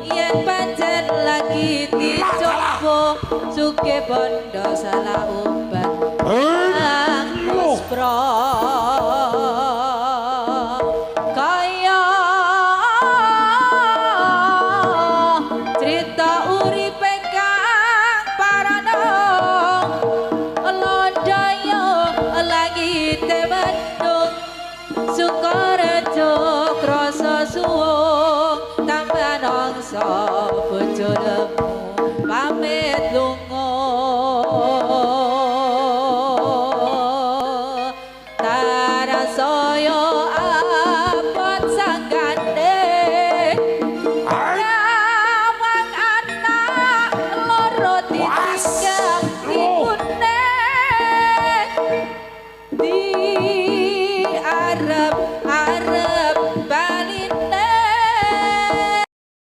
Yen pancen lagi dicoba sugih bondo salah obat kang muspro kaya crita uripe kang parana lodaya langite mendung Sukorejo krasa suwung tambah nongso bojone.